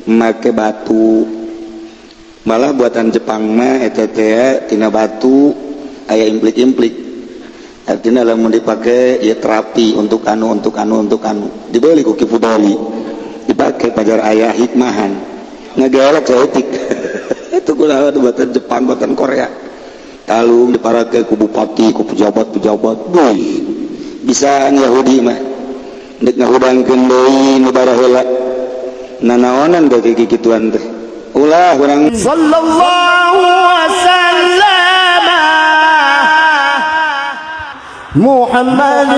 Make batu, malah buatan Jepang mah eta teh tina batu aya implik-implik. Artinya lamun dipake ya terapi untuk anu, untuk anu, untuk anu. Dibeli ku Ki Fudoli, dipake pajar aya hikmahan, ngagelek saeutik. Itu kunaon buatan Jepang, buatan Korea. Kalung diparake ku bupati, ku pejabat-pejabat. Wih, bisa Yahudi mah dek ngahudangkeun deui nu baraheula. Nanaonan ge kikituan teh, ulah urang. صلى الله وسلم محمد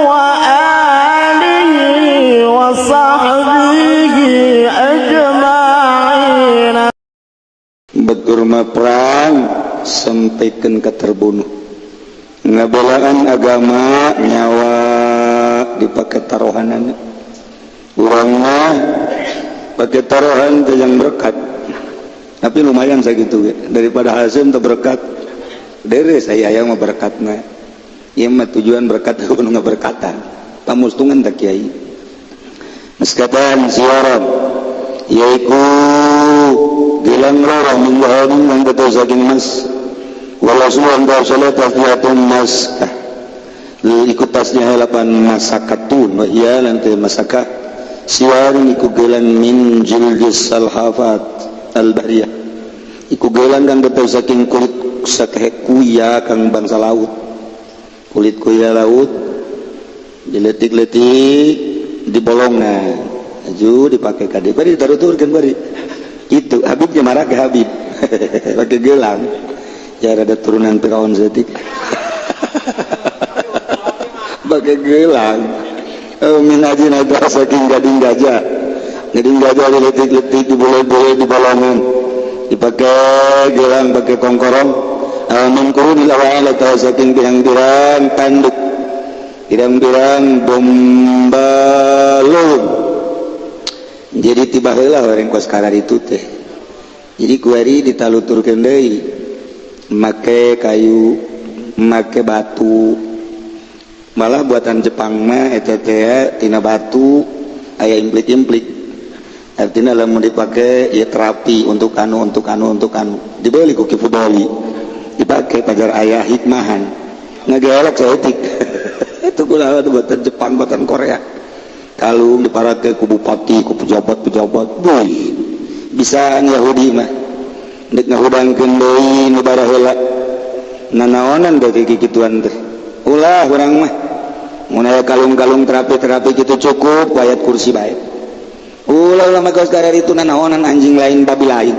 وآله وصحبه أجمعين. Batur mah perang sampaikan ke terbunuh, ngabelaan agama nyawa dipakai taruhanan. Urang mah pakai taruhan teh yang berkat, tapi lumayan saya gitu daripada hasil untuk berkat dere saya yang mau berkatna. Ieu mah tujuan berkat kudu ngaberkatan pamustungan tak kiai. Maskatan siaran yaiku gelang roro min dhahabin kang betul saking mas wala suwan ka salat tasniatun maskah ikut tasnya halapan masakatun wa iya lantai masakah siwarin iku gelang min jildis salhafat al-bahriyah iku gelang kang betul saking kulit sakehe kuya kang bangsa laut, kulit kuya laut diletik-letik, dibolongna aju dipakai kade bari ditaruturkeun bari itu Habibnya marah ke Habib pakai gelang ya rada turunan Firaun setik pakai gelang. Oh, min ajin aga saking gading gajah, gading gajah diletik-letik, diboleh-boleh, dibolongan, dipakai gelang, pakai kongkorong. Min qurunil awal atau saking pirang-pirang tanduk, pirang-pirang domba lulung. Jadi tiba heula orang kos karar itu teh, jadi kuari ditaluturkeun deui make kayu, make batu. Malah buatan Jepang mah eta teh tina batu aya implik-implik. Artinya lamun dipake ya terapi untuk anu, untuk anu, untuk anu. Dibeli ku Ki Fudoli, dipake pajar aya hikmahan, ngagelek saeutik. Itu kunaon buatan Jepang, buatan Korea. Kalung diparake ku bupati, ku pejabat-pejabat. Wih, bisa Yahudi mah dek ngahudangkeun deui nu baraheula. Nanaonan ge kikituan teh, ulah urang mah. Mun aya kalung-kalung terapi-terapi gitu cukup ayat kursi bae. Ulah, ulah make kos itu. Nanaonan, anjing lain, babi lain,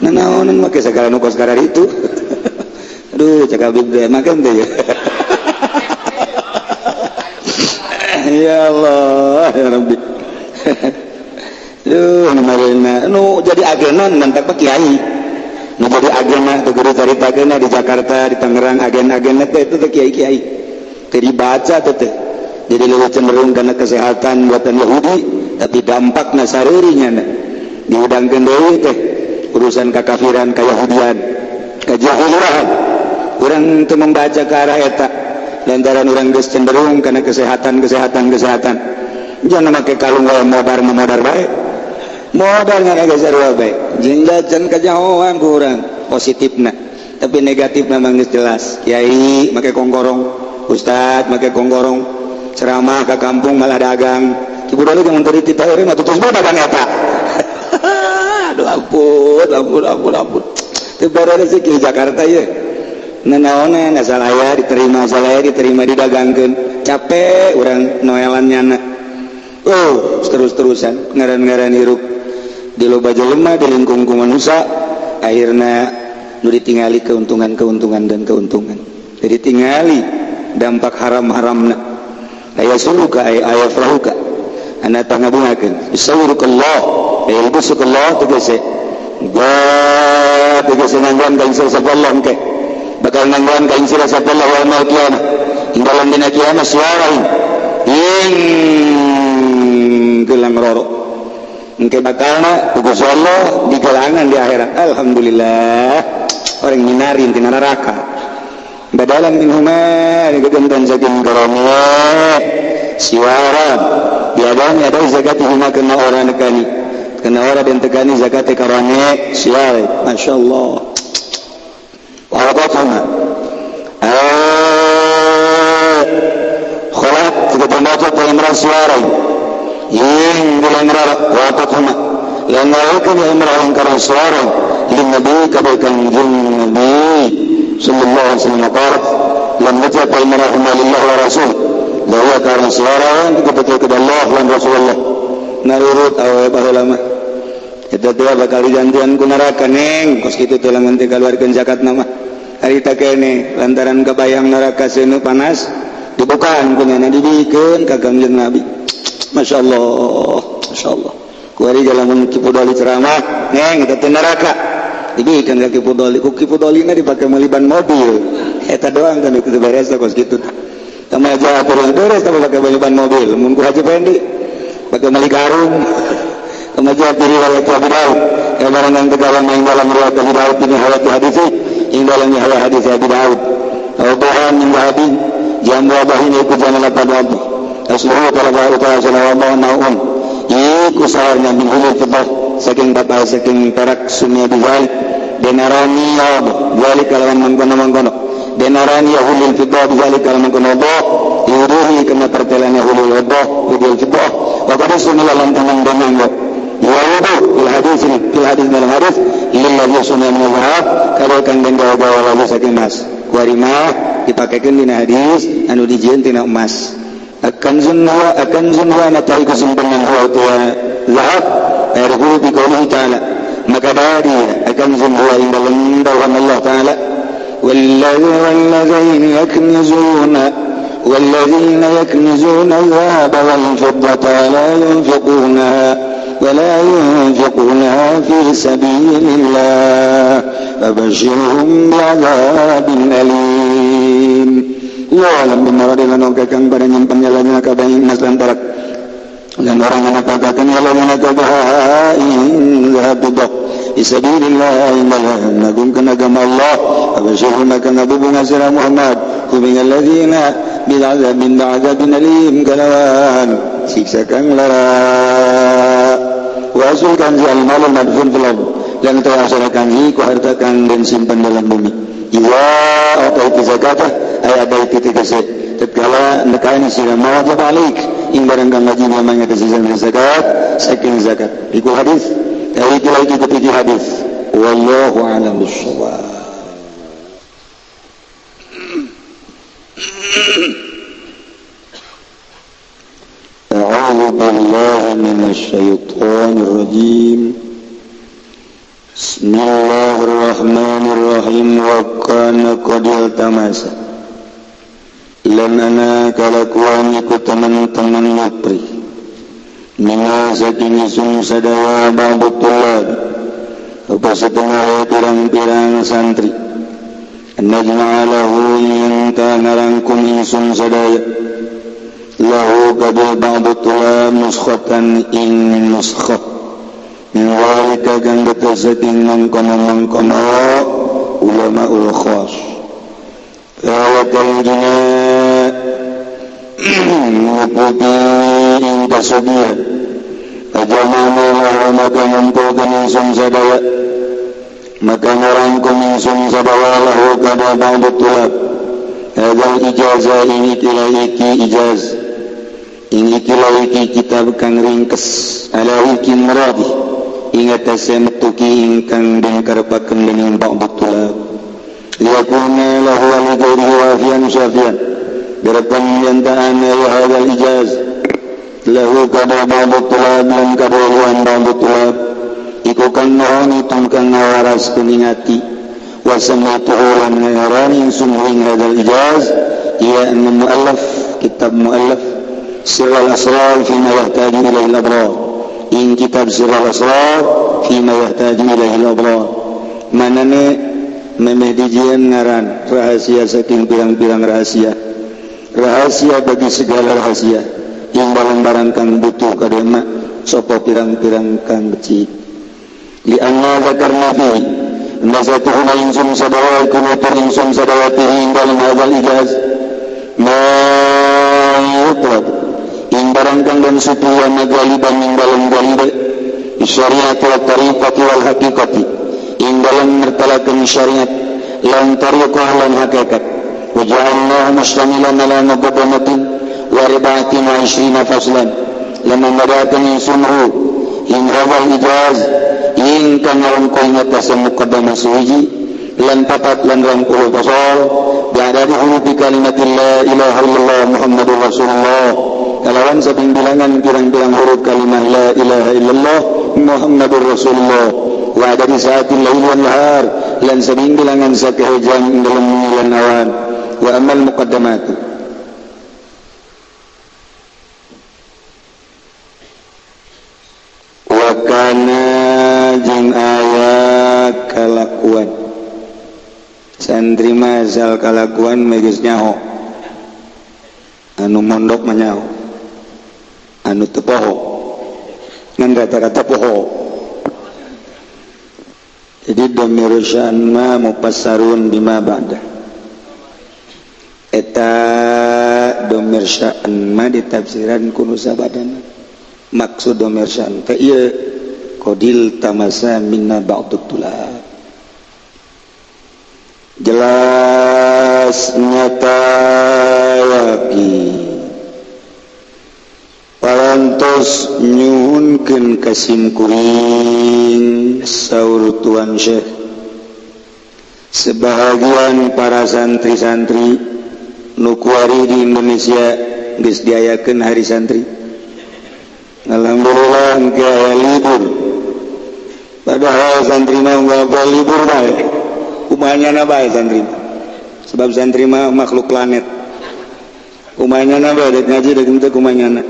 nanaonan make segala nu kos itu. Aduh, cakap Habib deh makan teh ya. Ya Allah ya Rabbi. Duh, nu nu jadi agenan mantap Pak Kiai. Nu jadi agena tuh guru caritakeun di Jakarta, di Tangerang, agen-agen teh itu teh kiai-kiai. Teu dibaca tuh teh. Jadi lebih cenderung karena kesehatan buatan Yahudi, tapi dampak sareuri nya dihudangkeun deui teh urusan kekafiran, keyahudian, kejahilan. Urang teu membaca ke arah eta lantaran urang geus cenderung karena kesehatan, kesehatan, kesehatan. Jangan make kalung wae, modar modar bae, modal nggak geser bae jeung jajan kejauhan kurang positifna, tapi negatif memang geus jelas. Kiai make kongkorong, ustad make kongkorong, ceramah ke kampung malah dagang. Ibu dulu jangan tadi titah mah terus dagang eta. Aduh, ampun, ampun, ampun, ampun. Teu rezeki di Jakarta ya. Nanaonan asal aya diterima, asal aya diterima, didagangkeun. Capek urang noelan nyana. Oh, terus-terusan ngaran-ngaran hirup di loba jelema, di lingkung ku manusia, akhirnya nu ditingali keuntungan-keuntungan dan keuntungan. Jadi tingali dampak haram-haramna. Aya suruka ay aya farahuka ana tangabungakeun bisawrukallah ay yalbisukallah tegese ga tegese nganggoan ka insya Allah engke bakal nganggoan ka insya Allah yaumul kiamah ing dalam dina kiamat suara ing gelang roro engke bakalna ku Gusti Allah di gelangan di akhirat. Alhamdulillah, orang minarin tina neraka badalan minhuma gegentan saking karone siwara biadanya ada zakatihima kena orang nekani. zakat kena ora den tegani zakat karane sial masyaallah wa qafana khalat kepada imra suara yang bilang rara wa qafana lan ngalakan imra karang suara lin nabi kabaikan jin nabi sallallahu alaihi wasallam qala lam yajab imra lillah wa rasul bahwa karang suara kepada Allah lan Rasulullah narurut awe baheula mah eta teh bakal digantian ku neraka neng kos kitu teh lamun teh kaluarkeun zakat mah harita kene lantaran kebayang neraka seunu panas dibukaan ku nyana dibikeun ka Kangjeng Nabi masyaallah masyaallah kuari lamun Ki Pudoli ceramah neng eta teh neraka dibikeun ka Ki Pudoli ku Ki Pudolina dipake meuli ban mobil eta doang kan kudu beres kos kitu tama aja aturan beres tapi pakai meuli ban mobil mun ku Haji Fendi pakai meuli karung kama jaa fi riwayat Abu Daud kabaran yang dalam yang dalam riwayat Abu Daud ini hayat hadis ing dalam hadis Abu Daud Abuhan min Zahabi jam wabahin iku jamal pada Allah asluhu talaba utara sallallahu naun iku sawarna min hulul fiddah saking batal saking perak sumia bizalik denarani ya zalik kalawan mangkono-mangkono denarani ya hulul fiddah bizalik kalawan mangkono Allah yuruhi kena pertelanya hulul fiddah hulul fiddah wa qad sunila lan tanang danang wa fil hadis fil hadis dalam hadis lillazi sunna min zahab kalau kang den gawa-gawa lalu saking emas kuarima dipakekeun dina hadis anu dijieun tina emas akan zunna akan zunna natai kesimpenan huwa zahab erhu bi qoulihi ta'ala maka dari akan zunna ing dalam dalam Allah ta'ala wallazina yaknizuna والذين يكنزون الذهب والفضة ولا ينفقونها في سبيل الله فبشرهم بعذاب أليم. الله أعلم بمراد لنوكا pada nyimpen jalannya kabaing emas lan perak dan orang yang nakagakan jalannya nakabahain zahab fiddah fisabilillah mengagungkan agama Allah fabashirhum maka ngabubunga sira Muhammad hum alladzina bil'adzabin ba'adzabin alim kalawan siksa kang lara wa asul kanzi al-mal madfun fil ardh lan ta'asara kanzi ku harta kang den simpan dalam bumi iwa atau zakatah ay adaiti tegese tatkala nekani sira mawajib alik ing barang kang wajib namanya kesizan zakat saking zakat iku hadis dari iki iki hadis wallahu a'lam bissawab. أعوذ بالله من الشيطان الرجيم بسم الله الرحمن الرحيم وكان قد التمس lanana kalakuan iku teman-teman ngapri mina saking ingsun sadawa ba'du tulab apa setengah pirang-pirang santri najma'a lahu yang tanarangkum ingsun sadaya lahu kabul ba'du tulab nuskhatan ing nuskhah min walika kang saking mangkono-mangkono ulama ul khas Tawakal jina Nguputi ing kasugihan Ajamana lahu maka ngumpulkan ingsun sadaya maka ngarangkum ingsun sadaya lahu kada ba'du tulab hadal ijazah ini kila iki ijaz ini kila iki kitab kang ringkes ala iki muradi ing atase metuki ingkang den karepaken dening ba'du tulab liyakuna lahu wa li ghairihi wafiyan syafiyan gerakan yantaan ya hadal ijaz lahu kada ba'du tulab lan kada ba'du tulab iku kang ngahoni tungkang ngawaras kuningati wa samatuhu lan ngarani ingsun ing hadal ijaz ya anna muallaf kitab muallaf sirrul asrar fi ma yahtaju ilaihi al-abrar ing kitab sirrul asrar fi ma yahtaju ilaihi al-abrar manane memeh dijieun ngaran rahasia saking pirang-pirang rahasia rahasia bagi segala rahasia yang barang-barang kang butuh kadema sapa pirang-pirang kang becik li anna zakarna fi nasatuhuna ingsun sadawa kunutur ingsun sadawa fihi ing dalam hadzal ijaz ma yutlab ing barang kang den supiya galiban ing dalam galibe Syariat wa tariqati wal haqiqati, ing dalem mertelakeun syariat lan tariqah lan hakikat. Wa ja'alnahu mustamilan ala muqaddamatin wa arba'atin wa ishrina faslan, lan ngadakeun ingsun hu ing hadzal ijaz ing kang ngarongkoy ngatas muqaddamah suhiji lan 24 fasal, bi'adadi hurufi kalimatil la ilaha illallah Muhammadur Rasulullah, kalawan saping bilangan pirang-pirang huruf kalimah la ilaha illallah Muhammadur Rasulullah, wa adadi saatil lail wan nahar, lan saping bilangan sakehe jam ing dalem wengi lan awan. Wa amal muqaddamat, wa kana jeung aya kalakuan santri mazal kalakuan geus nyaho, anu mondok mah nyaho, anu teu poho ngan rata-rata poho. Jadi dhamir sya'an ma mufassarun bima ba'da, eta dhamir sya'an ma ditafsiran ku nu sabadana. Maksud dhamir sya'an teh ieu qadil tamasa minna ba'dut tulab, jelas nyata yakin parantos nyuhunkeun ka simkuring saur Tuan Syekh sebahagian para santri-santri nu kuari di Indonesia geus diayakeun hari santri. Alhamdulillah engke aya libur, padahal santri mah nggak libur bae, kumahanya bae santri, sebab santri mah makhluk planet, kumahanya bae dek ngaji dek henteu kumahanya.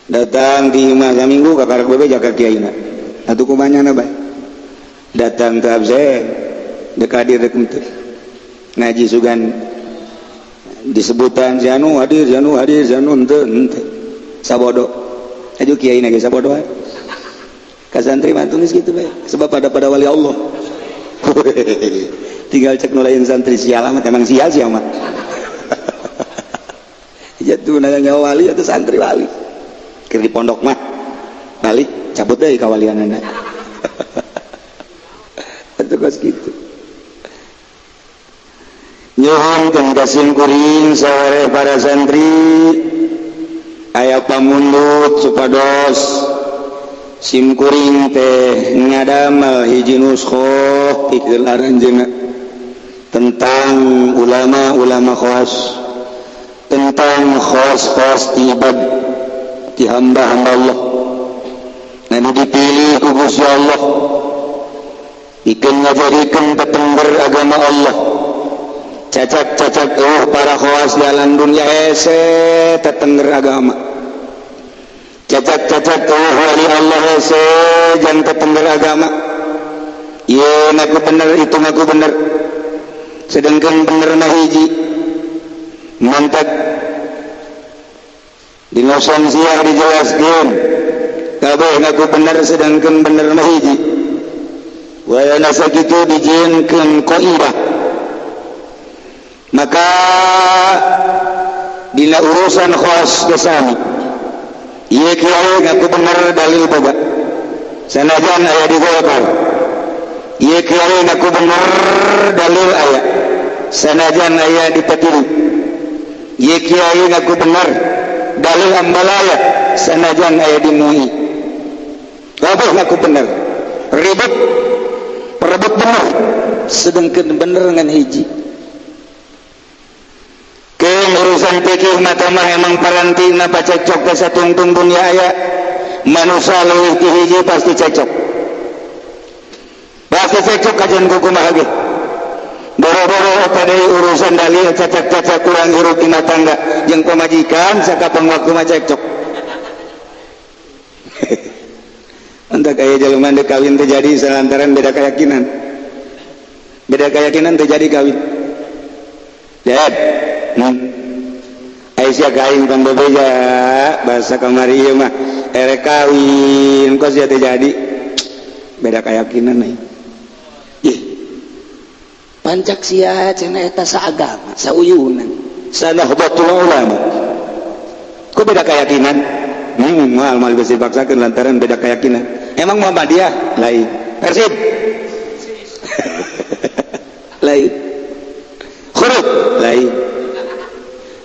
Datang di imah saminggu ka karek bebe jaka kiaina atuh kumahanya bae, datang ke absen dek hadir dek henteu ngaji sugan disebutan si anu hadir, si anu hadir, si anu henteu henteu sabodo aju kiaina ge sabodo ka santri mah geus kitu bae, sebab pada wali Allah. Tinggal cek nu lain santri sial amat, emang sial sih amat. Jatuh nanya nyawa wali atau santri wali keur di pondok mah balik cabut deui kawalianana. Atuh kos kitu. Nyuhunkeun ka simkuring sawareh para santri aya pamundut supados simkuring teh ngadamel hiji nuskhoh pikeun aranjeunna tentang ulama-ulama khawas, tentang khas-khas ibad ti hamba-hamba Allah. Nah, dipilih ku Gusti Allah pikeun ngajadikeun tetengger agama Allah. Cacak-cacak eueuh para khawas di alam dunia hese tetengger agama, cacak-cacak eueuh wali Allah hese jang tetengger agama. Ieu ngaku bener, itu ngaku bener, sedangkan bener mah hiji. Mantap di Noson siah dijelaskeun kabeh ngaku bener sedangkan bener mah hiji. Wayana sakitu dijieunkeun qaidah, maka dina urusan khas gesami ieu kiai ngaku bener dalil boga sanajan aya di Golkar, ieu kiai ngaku bener dalil aya sanajan aya di Petiri, ieu kiai ngaku bener dalil ambalaya sanajan aya di MUI. Kabeh ngaku bener, ribut perebut bener, sedangkan bener ngan hiji. Ke urusan fikih mata mah emang parantina pacekcok teh satungtung dunia aya manusia leuwih ti hiji pasti cekcok, pasti cekcok kajian kumaha ge. Boro-boro eta deui urusan dalil cacak-cacak kurang hirup di tangga jeung pamajikan sakapang waktu mah cekcok. Entak aya jelema deuk kawin teu jadi salantaran beda keyakinan, beda keyakinan teu jadi kawin. Ded, Aisyah kain kan bebeja bahasa kamari ieu mah erek kawin kos sia teu jadi beda keyakinan nih. Ih, pancak sia cenah eta saagama sauyunan sanahdlatul ulama, kok beda keyakinan? Moal moal bisa dipaksakeun lantaran beda keyakinan. Emang Muhammadiyah lain, Persib lain, huruf lain.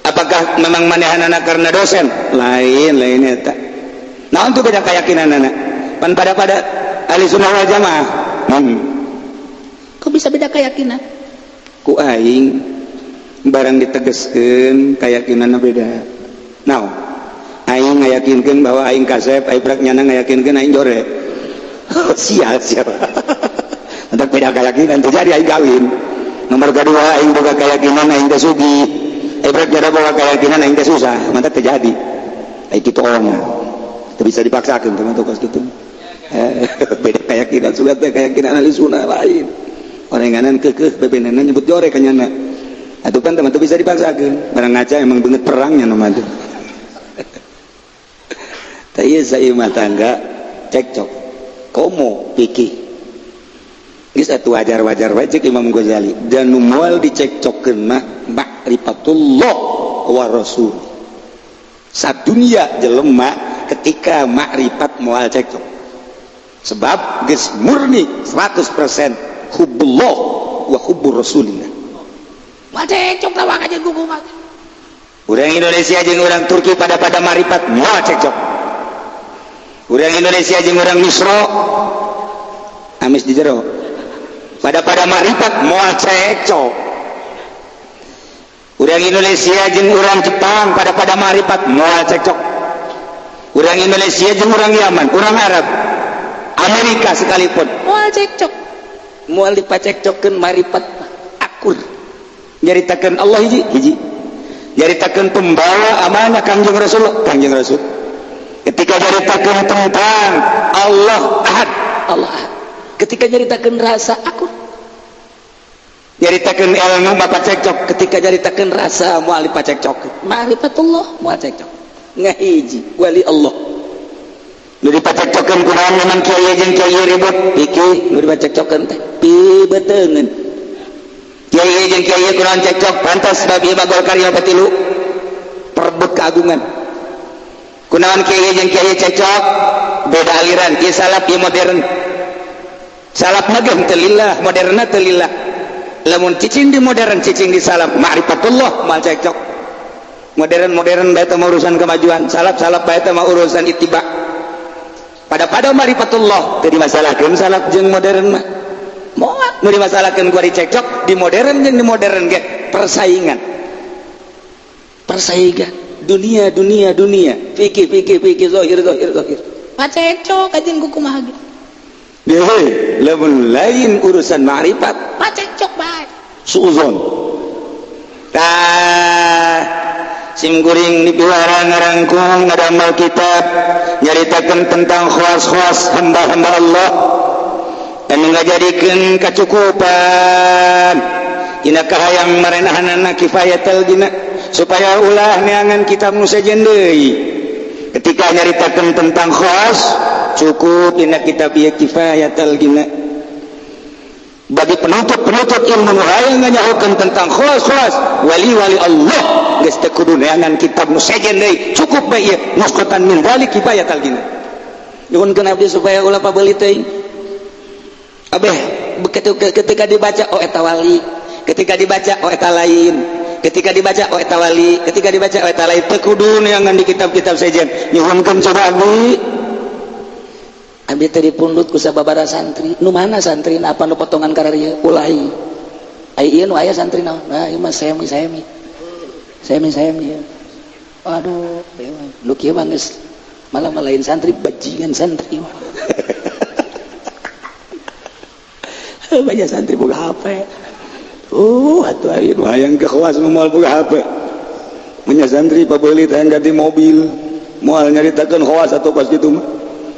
Apakah memang manehanana karena dosen? Lain, lain eta. Nah, untuk beda keyakinan anak pan pada pada ahli sunnah wal jamaah. Kok bisa beda keyakinan? Ku aing barang ditegeskeun keyakinanna beda. Nah, aing ngayakinkeun bahwa aing kasep, aing prak nyana ngayakinkeun aing jore. Sial siapa? Untuk beda keyakinan terjadi aing kawin. Nomor kedua, aing boga keyakinan aing teh sugih. Aing prak nyana boga keyakinan aing teh susah. Mantap terjadi. Aing kitu orangnya. Teu bisa dipaksakeun teman kos kitu. Beda keyakinan sudah teh keyakinan ahli sunnah lain. Orenganan kekeh bebenana nyebut jore ka nyana. Atuh kan teman bisa dipaksakeun. Barang ngaca emang beungeut perangnya nu mah tuh. Tah ieu saimah tangga cekcok. Komo pikir. Geus atuh wajar-wajar wae cek Imam Ghazali. Dan nu moal dicekcokkeun mah ma'rifatullah wa rasul. Sadunia jelema ketika makrifat moal cekcok. Sebab geus murni 100% hubbullah wa hubbur rasulillah. Moal cekcok lawang aja gugu mah. Urang Indonesia jeung urang Turki pada pada marifat moal cekcok. Urang Indonesia jeung urang Misro amis di jero pada pada marifat moal cekcok. Urang Indonesia jeung urang Jepang pada pada marifat moal cekcok. Urang Indonesia jeung urang Yaman, urang Arab, Amerika sekalipun moal cekcok. Moal dipacekcokkeun marifat akur. Nyaritakeun Allah hiji hiji. Nyaritakeun pembawa amanah Kangjeng Rasul, Kangjeng Rasul. Ketika nyaritakeun tentang Allah ahad, Allah ahad. Ketika nyaritakeun rasa akur. Nyaritakeun ilmu bapak cekcok, ketika nyaritakeun rasa moal dipacekcok. Ma'rifatullah moal cekcok. Ngahiji wali Allah. Nu dipacekcokkeun kunaon memang kiai jeung kiai ribut, pikir nu dipacekcokkeun teh pibeteungeun. Kiai jeung kiai kunaon cekcok, pantas sebab ieu mah Golkar ieu tilu perebut keagungan. Kunaon kiai jeung kiai cekcok, beda aliran, ieu salaf ieu modern. Salaf mah ge teu lillah, moderna teu lillah. Lamun cicing di modern, cicing di salaf, ma'rifatullah moal cekcok. Modern-modern bae teh mah urusan kemajuan, salaf-salaf bae teh mah urusan ittiba. Pada pada ma'rifatullah teu dimasalahkeun salaf jeung modern mah. Moal nu dimasalahkeun gua dicekcok di modern jeung di modern ge persaingan. Persaingan dunia dunia dunia, fikih fikih fikih, zahir zahir zahir. Pacekcok aja ku kumaha ge. Deui, lamun lain urusan ma'rifat, pacekcok bae. Suuzon. Tah sim kuring dipiwara ngarangkung ngadamel kitab nyaritakeun tentang khawas-khawas hamba-hamba Allah anu ngajadikeun kacukupan dina kahayang marenahanana kifayatul dina supaya ulah neangan kitab nu sejen deui. Ketika nyaritakeun tentang khawas cukup dina kitab ieu kifayatul dina bagi penuntut-penuntut ilmu nu hayang nganyahokeun tentang khawas-khawas wali-wali Allah geus teu kudu neangan kitab nu sejen deui, cukup bae ieu nuskhatan min dzalik kifayatul dina. Nyuhunkeun abdi supaya ulah pabeuli teuing. Abeh ketika dibaca oh eta wali, ketika dibaca oh eta lain, ketika dibaca oh eta wali, ketika dibaca oh eta lain, teu kudu neangan di kitab-kitab sejen. Nyuhunkeun coba abdi. Abdi teh dipundut ku sababaraha santri. Nu mana santri apa nu potongan kararieu ulahi. Ai ieu nu aya santri naon? Nah, ieu mah semi semi. Semi semi. Aduh, nu kieu mah geus malah lain santri, bajingan santri. Banyak santri boga HP. Atuh aya nu hayang ke khawas moal boga HP. Banyak santri pabeulit hayang ganti mobil. Moal nyaritakeun khawas atuh kos kitu mah.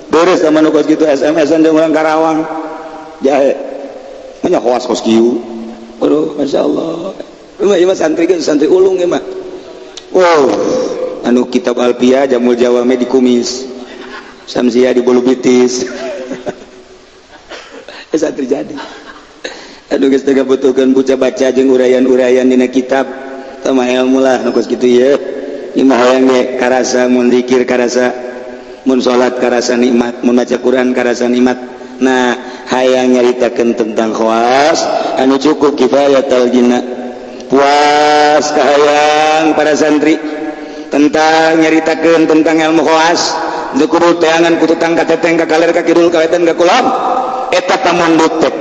Beres sama nu kos kitu SMS-an jeung urang Karawang. Jahe. Banyak khawas kos kieu. Aduh, masyaallah. Ieu mah santri ge santri ulung ieu mah. Wow, anu kitab Alfiah Jamul Jawame di kumis. Samsia di bulu bitis. Bisa terjadi. Aduh geus teu ngabutuhkeun baca-baca jeung uraian-uraian dina kitab. Tah mah ilmu lah nu kos kitu ieu. Ieu mah hayang ge karasa mun zikir karasa. Mun salat karasa nikmat, mun maca Quran karasa nikmat. Nah, hayang nyaritakeun tentang khawas anu cukup kifayatal gina, puas kahayang para santri tentang nyaritakeun tentang ilmu khawas. Teu kudu teangan ku tukang kateteng, ka kaler, ka kidul, ka wetan, ka kulon. Eta pamundut teh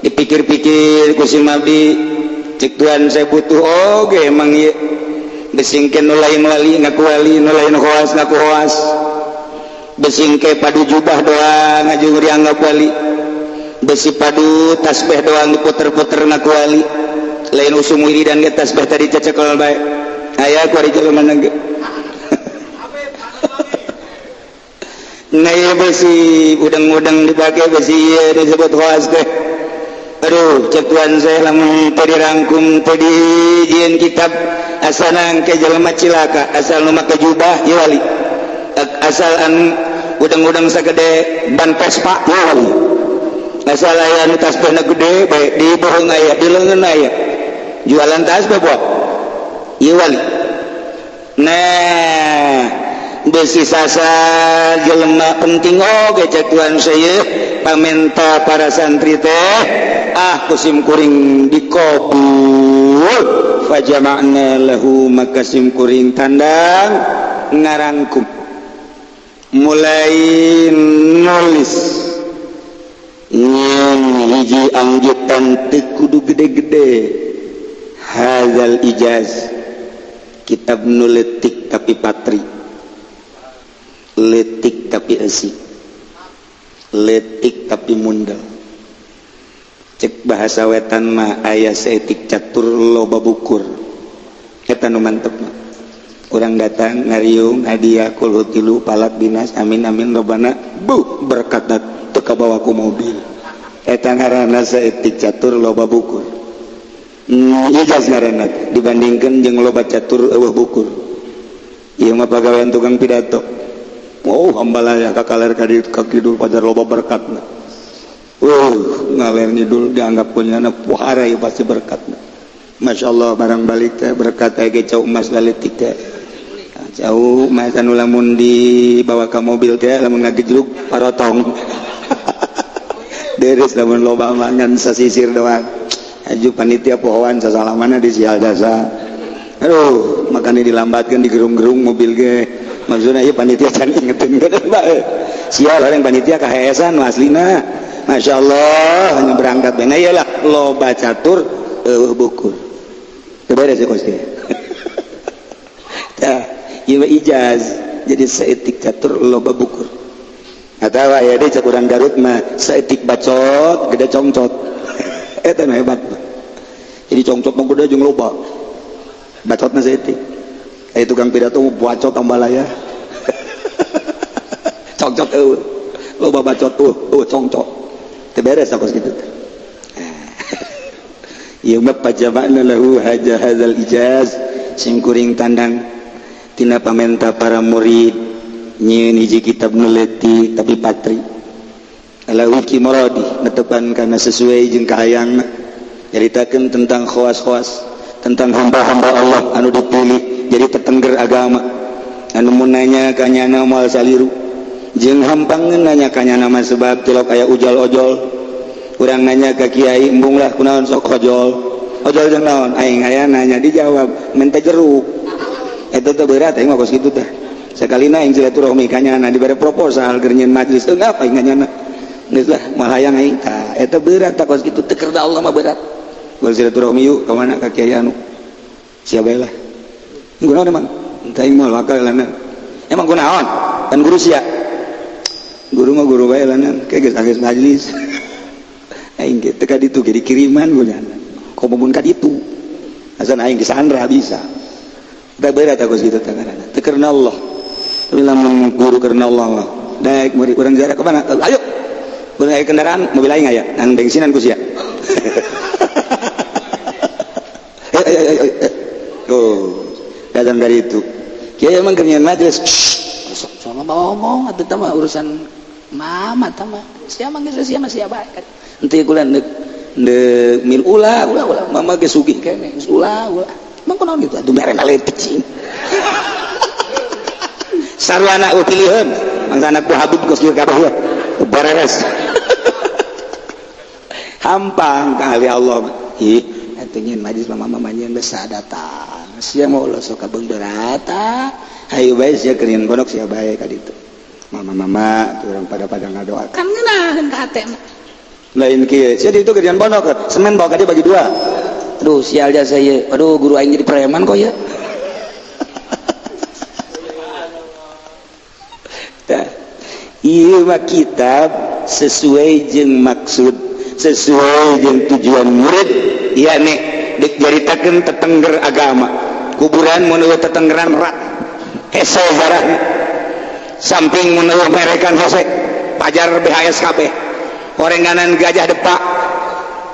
dipikir-pikir ku si Mabdi, cek Tuhan saya butuh oge emang ieu besingkeun nu lain wali ngaku wali, nu lain khawas ngaku khawas, besingke padu jubah doang ngaju dianggap wali, besi padu tasbih doang diputer-puter ngaku wali, lain usum wiridan ge tasbih tadi cecekel bae aya ku ari jelema ge. Nah, ieu besi udang-udang dipake, besi ieu disebut khawas teh. Aduh, cek Tuhan saya lamun teu dirangkum, teu dijieun kitab, asana engke jelema cilaka. Asal nu make jubah ieu wali, asal anu udang-udang sagede ban Vespa ieu wali, asal aya anu tasbihna gede bae di bohong aya, di leungeun aya jualan tasbih buat ieu wali. Nah, besi sasa jelema penting oge cek Tuhan saya pamenta para santri teh ah kusim kuring dikabul. Fajama'na lahu, maka sim kuring tandang ngarangkum mulai nulis nyen hiji angjutan teu kudu gede-gede. Hazal ijaz, kitab nu leutik tapi patri, leutik tapi eusi, leutik tapi mundel. Cek bahasa wetan mah aya saeutik catur loba bukur. Eta nu mantep mah. Urang datang ngariung hadiah kulhu tilu palak dinas amin amin robana bu berkat teu kabawa ku mobil. Eta ngaranna saeutik catur loba bukur. Ijaz ngaranna dibandingkeun jeung loba catur eueuh bukur. Ieu mah pagawean tukang pidato. Oh, hambalaya ka kaler ka dieu ka kidul pajar loba berkatna. Ngaler ngidul dianggap punyana puhara ieu pasti berkatna. Masya Allah barang balik teh berkat aya ge cau emas laletik teh. Cau emas anu lamun dibawa ka mobil teh lamun ngagejlug parotong. Deres lamun loba mah ngan sasisir doang. Aju panitia pohoan sasalamana di sial jasa. Aduh, makanya dilambatkan digerung-gerung mobil ge. Maksudnya ieu panitia can ingetin bae. Sial orang panitia kaheesan nu aslina. Masya Allah hanya berangkat bena iyalah loba catur eueuh bukur. Teu beres kos ge. Tah, ieu mah ijaz. Jadi saeutik catur loba bukur. Atawa aya deui cek urang Garut mah saeutik bacot gede congcot. Eta nu hebat. Jadi congcot mah gede jeung loba. Bacotna saeutik. Aya tukang pidato bacot ambalaya. Congcot eueuh. Loba bacot eueuh congcot. Teu beres aku kitu teh. Ieu mah pajama'na lahu haja hadzal ijaz, sim kuring tandang tina pamenta para murid nyieun hiji kitab nu leutik tapi patri. Ala wiki muradi netepan kana sesuai jeung kahayangna. Nyaritakeun tentang khawas-khawas, tentang hamba-hamba Allah anu dipilih jadi tetengger agama. Anu mun nanya ka nyana moal saliru. Jeung hampangeun nanya ka nyana mah sebab tilok aya ujol-ojol. Urang nanya ka kiai embung lah kunaon sok ojol. Ojol jeung naon? Aing aya nanya dijawab minta jeruk. Eta teh berat aing mah kos kitu teh. Sakalina aing silaturahmi ka nyana dibere proposal keur nyieun majlis eueuh apa aing ka nyana. Geus lah moal hayang aing tah. Eta berat tah kos kitu teu kerda Allah mah berat. Gol silaturahmi yuk ka mana ka kiai anu. Sia bae lah. Kunaon emang? Entah aing moal bakal lana. Emang kunaon? Kan guru sia. Guru mah guru bae lana, kayak geus geus majlis. Aing ge teu ka ditu ge dikiriman ku nyana. Komo mun ka ditu. Asan aing disandra bisa. Da berat aku kitu teh ngaranna. Teu karena Allah. Tapi lamun guru karena Allah mah. Daek murid urang ziarah ka mana? Ayo. Urang aya kendaraan mobil aing aya, nang bensinan ku sia. Oh, datang dari itu. Kiai emang keur nyian majelis. Sok ngomong atuh teh mah urusan mama teh mah. Sia mah geus sia mah sia bae kan. Henteu kula neuk neuk mil ulah ulah ulah mama geus sugih keneh geus ulah ulah. Emang kunaon gitu atuh mere leutik cing. Sarwana pilihan. mangsa anak buah Habib kos kieu kabeh ya beres. Hampang ka ahli Allah mah. Ih, atuh nyeun majlis mama mama nyeun geus datang. Sia mau ulah sok kabeung berata. Hayu bae sia keur pondok sia bae ka ditu. Mama-mama tuh urang pada-pada ngadoa. Kan ngeunaheun ka hate mah. Lain kieu. Sia di itu kerjaan pondok, semen bawa ka dia bagi dua. Aduh, sial jasa ieu. Aduh, guru aing jadi preman kok ya. Tah. Ieu mah kitab sesuai jeung maksud, sesuai jeung tujuan murid, yakni dek jaritakeun tetengger agama. Kuburan mun eueuh tetenggeran rat. Hese jarahna. Samping mun eueuh merekan hese. Pajar BHS kabeh. Orenganan gajah depak.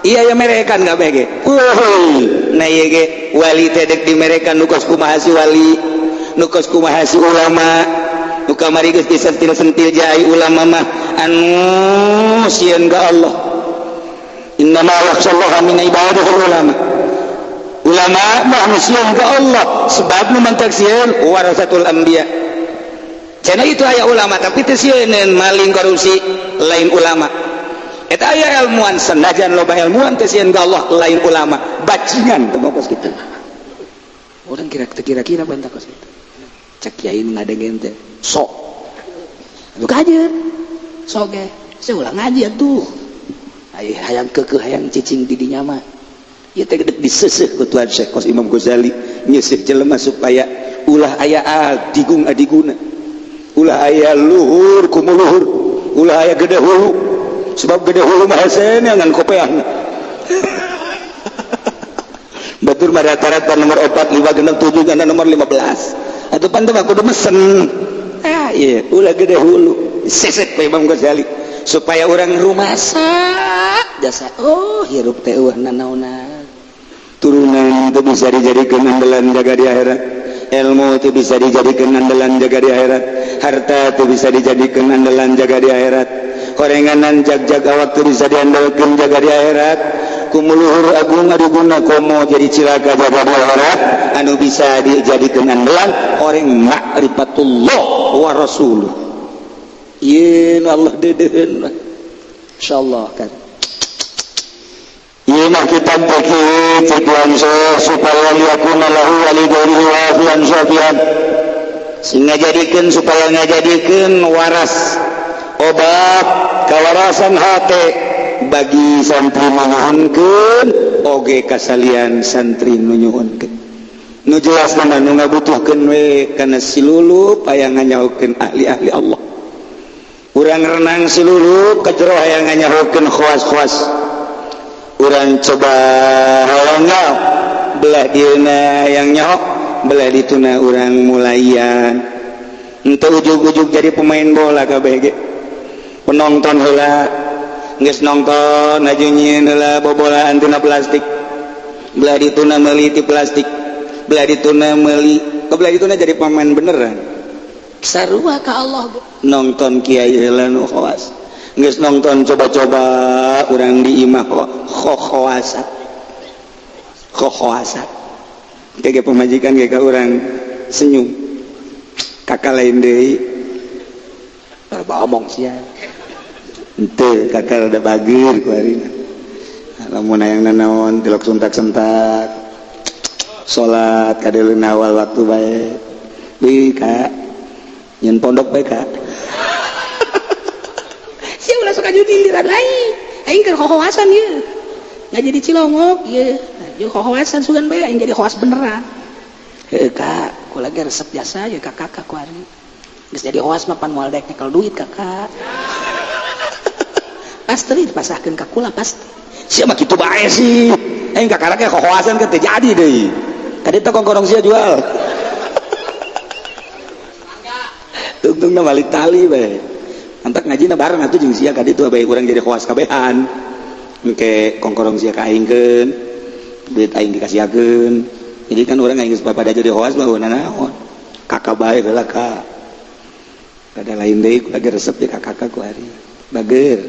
Iya ya merekan kabeh ge. Wuh, nah ieu ge wali teh dek dimerekan nu kos kumaha si wali, nu kos kumaha si ulama. Nu kamari geus disentil-sentil jai ulama mah anu sieun ka Allah. Innama yakhshallaha min ibadihi ulama. Ulama mah anu sieun ka Allah sebab nu mantak sieun warasatul anbiya. Cenah itu aya ulama tapi teu sieun maling korupsi lain ulama. Eta aya ilmuwan senajan loba ilmuwan teu sieun ka Allah lain ulama. Bajingan teu kos kitu. Urang kira-kira bantah kos kitu. Cek kiai nu ngadengkeun teh sok. Atuh kajeun. Sok ge. Saya ulah ngaji atuh. Ai hayang keukeuh hayang cicing di dinya mah. Ieu teh gedeg diseuseuh ku Tuan Syekh kos Imam Ghazali nyeuseuh jelema supaya ulah aya adigung adiguna. Ulah aya luhur kumuluhur, ulah aya gede hulu. Sebab gede hulu mah hese ngan kopeahna. Batur mah rata-rata nomor 4, 5, 6, 7, ngan nomor 15. Atuh pan teh mah kudu mesen. Ah ieu ulah gede hulu. Seset ku Imam Ghazali supaya urang rumasa jasa oh hirup teh eueuh nanaonan. Turunan itu bisa dijadikan andalan jaga di akhirat. Ilmu itu bisa dijadikan andalan jaga di akhirat. Harta itu bisa dijadikan andalan jaga di akhirat. Korenganan jag-jag awak itu bisa diandalkan jaga di akhirat. Kumuluhur agung adiguna komo jadi cilaka jaga di akhirat. Anu bisa dijadikan andalan orang ma'rifatullah wa rasuluh. Yeun Allah deudeuheun. Insyaallah kan. Ieu mah kitab teh cek supaya yakuna lahu walidayhi wafian syafian. Sing ngajadikeun supaya ngajadikeun waras obat kawarasan hate bagi santri nyuhunkeun oge kasalian santri nu nyuhunkeun. Nu jelas mah nu ngabutuhkeun we kana silulup aya nganyahokeun ahli-ahli Allah. Urang renang silulup ka jero aya nganyahokeun khawas-khawas. Urang coba hayang belah dieuna yang nyahok belah dituna urang mulayan. Henteu ujug-ujug jadi pemain bola kabeh ge. Penonton heula geus nonton aju nyieun heula bobolaan tina plastik. Belah dituna meuli ti plastik. Belah dituna meuli, ke belah dituna jadi pemain beneran. Sarua ka Allah ge. Nonton kiai heula nu khawas. Geus nonton coba-coba urang di imah khokhowasa. Khokhowasa. Kege pemajikan ge ka urang senyum. Kakak lain deui. Loba omong sia. Henteu kakak rada bager ku harina. Lamun hayang nanaon tilok suntak-sentak. Salat kadeuleun awal waktu bae. Deui ka nyeun pondok bae ka. Sia ulah sok aju tindiran aing. Aing keur hohoasan ieu. Nggak jadi cilongok ieu. Jeung hohoasan sugan bae aing jadi hoas beneran. Heuh kak, ku lagi resep jasa ya kakak ku ari. Geus jadi hoas mah pan moal daek nyekel duit kakak. Pasti dipasahkeun ka kula pasti. Sia mah kitu bae sih. Aing kakak ge hohoasan kan teu jadi deui. Tadi teh kongkorong sia jual. Tungtungna balik tali bae. Antak ngajina bareng atuh jeung sia ka ditu bae urang jadi khawas kabehan. Engke kongkorong sia ka aingkeun, duit aing dikasihakeun. Jadi kan urang aing geus pada jadi khawas mah naon. Kakak bae heula ka. Kada lain deui lagi resep di kakak ku ari. Bager.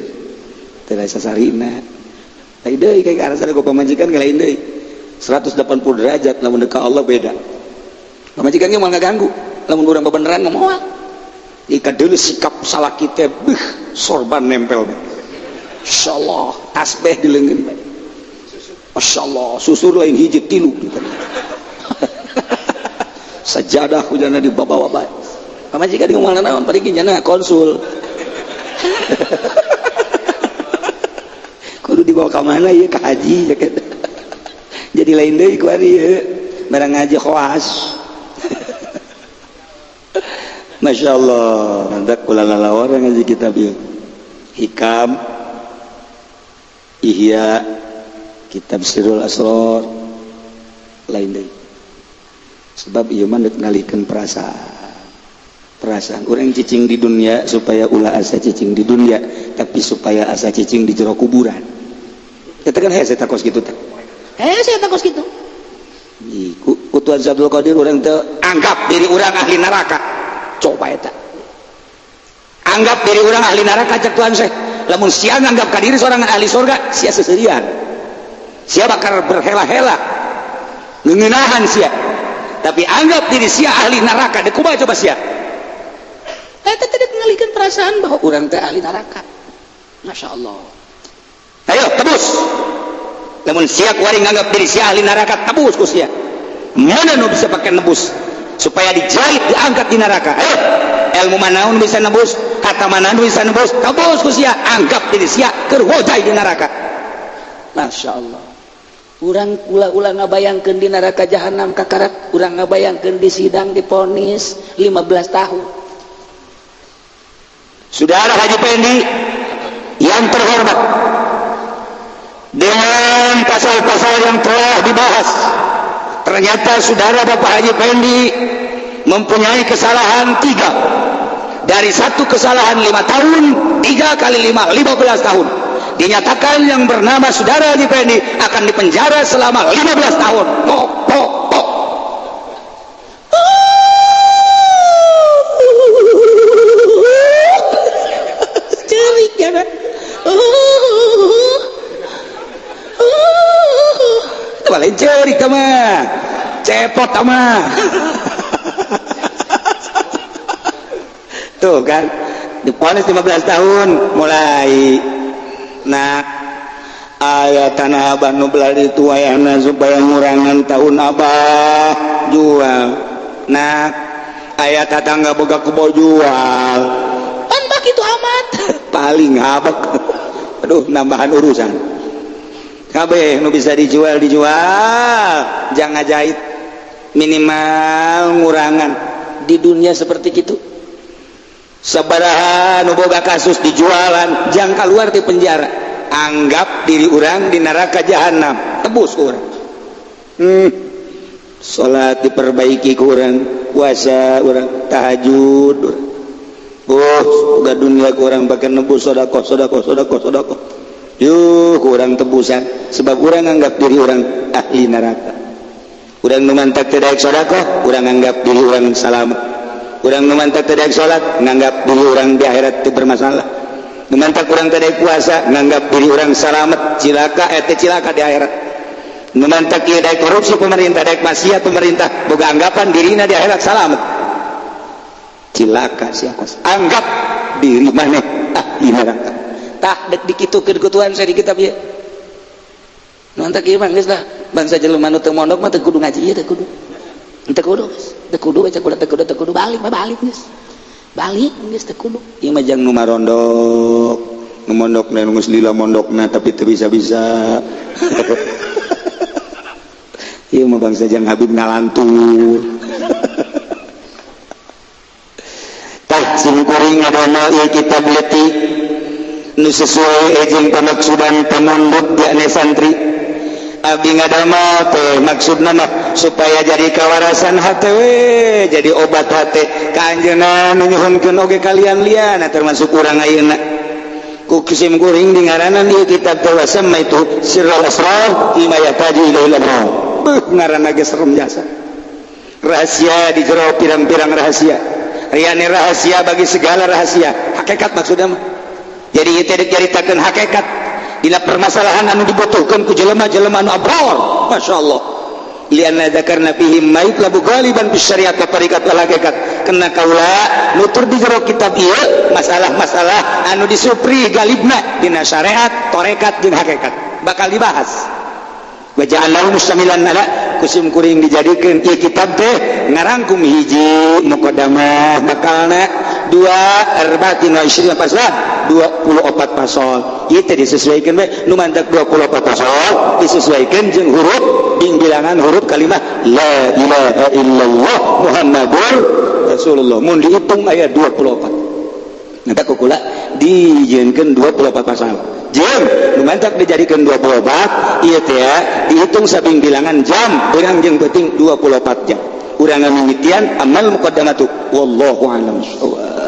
Teu sasarina. Lain deui kayak arasana ku pamajikan ge lain deui. 180 derajat lamun deuk ka Allah beda. Pamajikan ge moal ngaganggu. Lamun urang bebeneran mah moal. Ika dulu sikap salah kita beuh sorban nempel. Insyaallah tasbih di leungeun bae. Masyaallah susur lain hiji tilu. Sajadah hujana dibawa bae. Pamajikan ngomong naon pergi jana konsul. Kudu dibawa ka mana ieu ka haji gitu. Jadi lain deui ku ari ieu barang ngaji khawas. Masya Allah, mantap kula lalawar ngaji kitab ieu. Hikam, Ihya, kitab Sirrul Asrar, lain deui. Sebab ieu mah deuk ngalihkeun perasaan. Perasaan urang cicing di dunia supaya ulah asa cicing di dunia, tapi supaya asa cicing di jero kuburan. Eta kan hese takos kitu teh. Hese takos kitu. Ku Tuan Abdul Qadir urang teh anggap diri urang ahli neraka. Coba eta. Anggap diri urang ahli neraka cek Tuhan Syekh. Lamun sia nganggap ka diri sorangan ahli surga, sia seserian. Sia bakal berhela-hela. Ngeuneunahan sia. Tapi anggap diri sia ahli neraka, deuk kumaha coba sia? Eta teh ngalihkeun perasaan bahwa urang teh ahli neraka. Masya Allah. Ayo tebus. Lamun sia kuari nganggap diri sia ahli neraka, tebus ku sia. Mana nu bisa pakai nebus supaya dijahit diangkat di neraka? Ayo, ilmu mana nu bisa nebus, kata mana nu bisa nebus, tebus ku sia, anggap diri sia keur hojai di neraka. Masya Allah. Urang ulah-ulah ngabayangkeun di neraka jahanam kakarak, urang ngabayangkeun di sidang diponis 15 tahun. Saudara Haji Pendi yang terhormat, dengan pasal-pasal yang telah dibahas, ternyata saudara Bapak Haji Pendi mempunyai kesalahan 3. Dari satu kesalahan 5 tahun, 3 kali 5, 15 tahun. Dinyatakan yang bernama saudara Haji Pendi akan dipenjara selama 15 tahun. Pok, pok, pok. Cerik ya kan? Itu paling cerik mah, cepot mah. Tuh kan, diponis 15 tahun mulai. Nah, ayat tanah abah nu belah ditu wayahna supaya ngurangan tahun abah jual. Nah, ayat tetangga boga kebo jual. Pan bak itu amat. Paling habek. Aduh, nambahan urusan. Kabeh nu bisa dijual dijual, jangan jahit minimal ngurangan di dunia seperti itu. Sabaraha nu boga kasus dijualan, jangan keluar di penjara. Anggap diri urang di neraka jahanam, tebus urang. Salat diperbaiki ku urang, puasa urang, tahajud urang. Oh, boga dunia ku urang pakai nebus sedekah, sedekah, sedekah, sedekah. Yuh, kurang tebusan sebab urang anggap diri urang ahli neraka. Urang nu mantak teu daek sedekah, urang anggap diri urang salamet. Urang nu mantak teu daek salat, nganggap diri urang di akhirat teu bermasalah. Nu mantak urang teu daek puasa, nganggap diri urang salamet, cilaka eta cilaka di akhirat. Nu mantak ieu daek korupsi pemerintah, daek maksiat pemerintah, boga anggapan dirina di akhirat salamet. Cilaka sia kos. Anggap diri maneh ahli neraka. Tah dek dikitukeun ku Tuhan saya di kitab ieu. Nu mantak ieu mah geus lah, bangsa jelema nu teu mondok mah teu kudu ngaji ieu teu kudu. Teu kudu geus, teu kudu baca kudu teu kudu teu kudu balik mah balik geus. Balik geus teu kudu. Ieu mah jang nu marondok, nu mondokna nu geus lila mondokna tapi teu bisa-bisa. Ieu mah bangsa jang Habib ngalantur. Tah sim kuring ngadamel ieu kitab leutik nu sesuai jeung pamaksudan pamondok yakni santri. Abdi ngadamel teh maksudna mah supaya jadi kawarasan hate we, jadi obat hate ka anjeunna nyuhunkeun oge kalian liana termasuk urang ayeuna. Ku sim kuring di ngaranan ieu kitab teh wasama itu Sirrul Asrar fi ma yahtaju ilaihi al-abrar. Beuh ngaranna ge serem jasa. Rahasia di jero pirang-pirang rahasia. Riane rahasia bagi segala rahasia. Hakikat maksudna mah. Jadi ieu teh dicaritakeun hakikat dina permasalahan anu dibutuhkeun ku jelema-jelema anu abrar. Masyaallah. Lianna dzakarna fihi ma yutlabu ghaliban fi syariat wa tariqat wal hakikat, kena kaula nutur di jero kitab ieu masalah-masalah anu disupri galibna dina syariat, tarekat jeung hakikat bakal dibahas. Wa ja'alnahu mustamilan ala, kusim kuring dijadikeun ieu kitab teh ngarangkum hiji muqaddamah bakalna, dua arba'atin wa isyrina faslan, 24 pasal. Ieu teh disesuaikan we nu mantak 24 pasal disesuaikan jeung huruf bing bilangan huruf kalimah la ilaha illallah Muhammadur Rasulullah. Mun dihitung aya 24. Nanti kukula dijieunkeun 24 pasal jeung nu mantak dijadikeun 24 ieu teh dihitung sabing bilangan jam beurang jeung peuting, 24 jam urang ngamimitian. Amal muqaddamatu, wallahu a'lam bissawab.